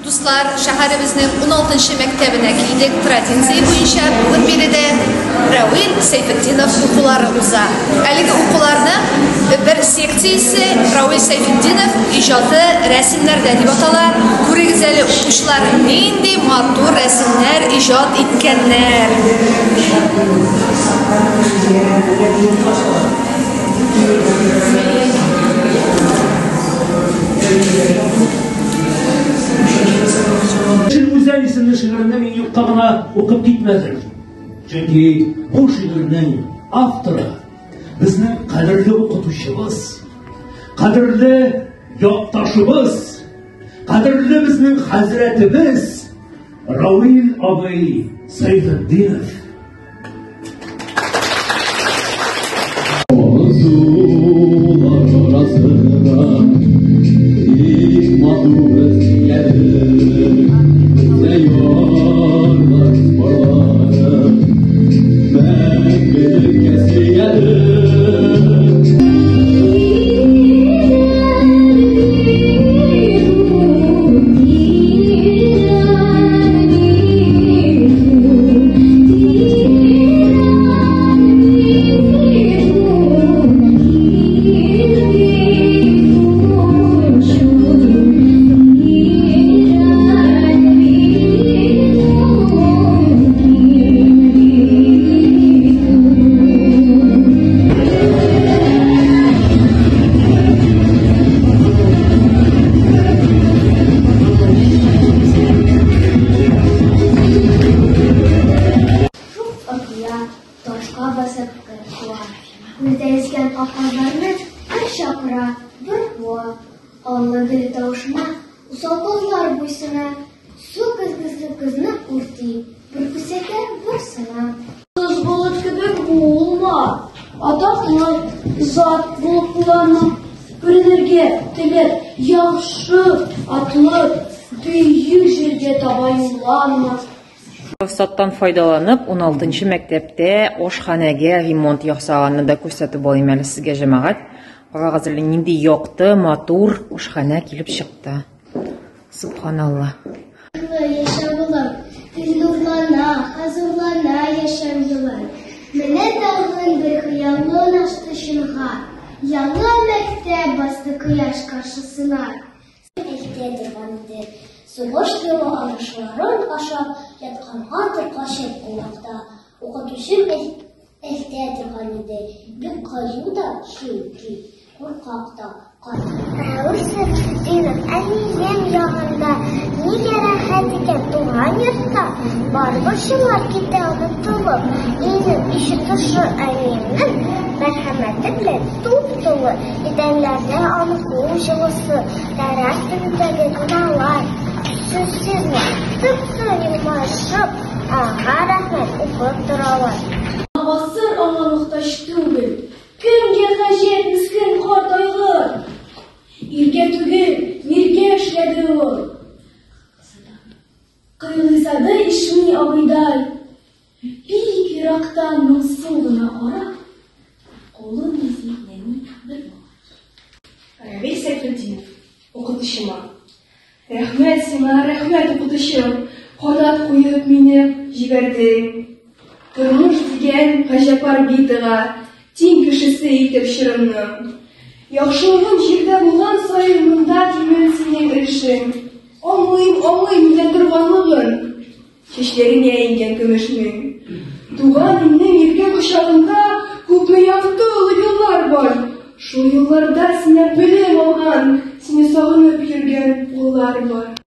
Дуслар, шәһәребезнең 16 мәктәбенә килдек. Традиция буенча бүген биредә Равил Сәйфетдинов укулары уза. Әлеге укуларның бер секциясе Равил Сәйфетдинов иҗаты рәсемнәрдә дип атала. Күрегез әле, укучылар нинди матур рәсемнәр иҗат иткәннәр. Яшел Үзән исемле шигыремне мин юкка гына укып китмәдем. Чөнки бу шигырьнең авторы безнең кадерле укытучыбыз, кадерле якташыбыз, кадерле безнең хәзрәтебез Равил абый Сәйфетдинов. Ташка басып кер куа. Күлдә йөзгән ак казларны бер чакыра, бер куа. Аллы-гөлле тавышыма усал казлар буйсына. Су көзгесе кызны үрти, бер күрсәтә, бер сына. Кыз болыт кебек булма, атаклы зат булып кыланма. Күренергә теләп, яхшы атлы, бөек җиргә таба юлланма. Форсаттан файдаланып, 16 мәктәптә ашханәгә ремонт ясаганны да күрсәтеп алыйм әле сезгә, җәмәгать. Карагыз әле, нинди якты, матур ашханә килеп чыкты. Субханалла. Яшәү булып, нурлана, хозурлана яшәү юлы. Менә тагын бер хыялын ашты чынга. Яңа мәктәп басты кояш каршысына. Әйтә торган иде. Сугыш елы арышларын ашап яткангадыр качып кунакта. Укытучым әйтә торган иде. Бик кыю да чөнки, куркак та. Рәүф Сәйфетдинов, әнием ягында, нигә рәхәт икән туган йортта, бар борчулар китә онытылып, өйнең ишек-тышы әниемнең мәрхәмәте белән туп-тулы, идәннәрдә аның кул җылысы, тәрәз төбендәге гөнаһлар, сүзсез генә, тып-тын елмаешып, аңа рәхмәт укып торалар. Гасыр аңа мохтаҗ түгел, кемгә хаҗәт мескен карт айгыр? Иргә түгел, миргә эшләде ул. Кыйлыйзады Ишми абыйдай, бик ерактан моңсу гына карап, кулын изи нәни бер малай. Равил Сәйфетдинов, укытучыма. Рәхмәт сиңа, рәхмәт, укытучым, канат куеп мине җибәрдең. Тормыш дигән гаҗәп орбитага тиң кешесе итеп чорымның. Яхшылыгың җирдә булган саен монда кимер синең өлешең. Аңлыйм, аңлыйм нидән торганлыгын. Чәчләреңә иңгән көмешнең. Туган илнең иркә кочагында күпме якты олы юллар бар. Шул юлларда синнән белем алган, сине сагынып йөргән уллар бар.